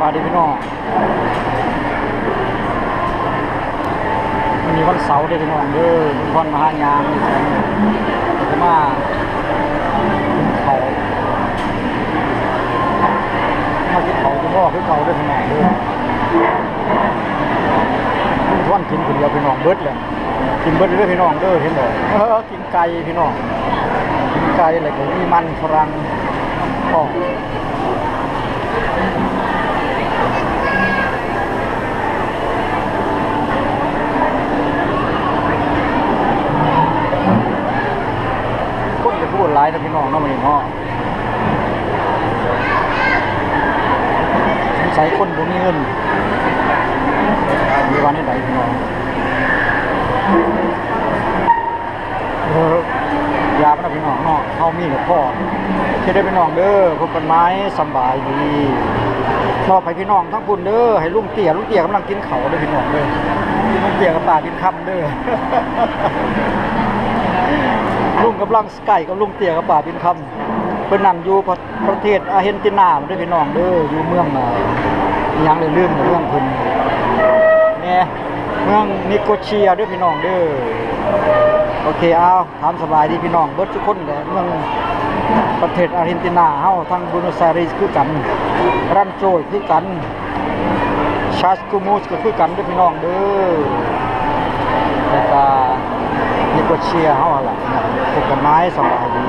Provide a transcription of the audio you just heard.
ສະບາຍດີພີ່ນ້ອງ ມື້ນີ້ວັນເສົາເດີພີ່ນ້ອງເດີ ເພິ່ນພອນມາຫາຍາມຢູ່ແຖວນີ້ ເພິ່ນຈະມາກິນເຂົ້າ ມາກິນເຂົ້າກິນນອກຄືເກົ່າເດີພີ່ນ້ອງເດີ ເພິ່ນພອນກິນຜູ້ດຽວພີ່ນ້ອງ ເບິດແລ້ວ ກິນເບິດເດີພີ່ນ້ອງເດີ ເຫັນບໍ່ ເອີ ກິນໄກ່ພີ່ນ້ອງ ກິນໄກ່ ແລ້ວກໍມີມັນຝຣັ່ງພ້ອມ ຄົນຈະຄືຫຼາຍເນາະພີ່ນ້ອງເນາະ ມື້ນີ້ເນາະ ສົງໄສຄົນບໍ່ມີເງິນ ຫຼືວ່າແນວໃດພີ່ນ້ອງ ເອີ ຢາກນະພີ່ນ້ອງເນາະ ເຮົາມີແລ້ວພໍ ໂອເຄເດີພີ່ນ້ອງເດີ ພົບກັນໃໝ່ ສຳບາຍດີ ມອບໃຫ້ພີ່ນ້ອງທັງພຸ້ນເດີ ໃຫ້ລຸງເຕ້ຍ ລຸງເຕ້ຍກຳລັງກິນເຂົ້າເດີພີ່ນ້ອງເດີ ລຸງເຕ້ຍກັບປ້າບຸນຄຳເດີ ລຸງກຳລັງສະໄກກັບລຸງເຕ້ຍກັບປ້າບຸນຄຳ ເພິ່ນນັ້ນຢູ່ປະ ປະເທດອາເຮນຕິນາເດີພີ່ນ້ອງເດີ ຢູ່ເມືອງ ອາ ອີ່ຫຍັງເດີ ລືມເມືອງເພິ່ນແດ່ ເມືອງນິໂກເຊຍເດີພີ່ນ້ອງເດີ ໂອເຄ ເອົາ ຖາມສະບາຍດີພີ່ນ້ອງເບິດທຸກຄົນແຫຼະ ເມືອງປະເທດອາເຮນຕິນາເຮົາ ທັງບູໂນສອາຍຣີສຄືກັນ ລັນໂຈຍຄືກັນ ຊາສກູມູສກໍຄືກັນເດີພີ່ນ້ອງເດີ ແລ້ວກະນິໂກເຊຍເຮົາຫັ້ນລະ ພົບກັນໃໝ່ ສະບາຍດີ.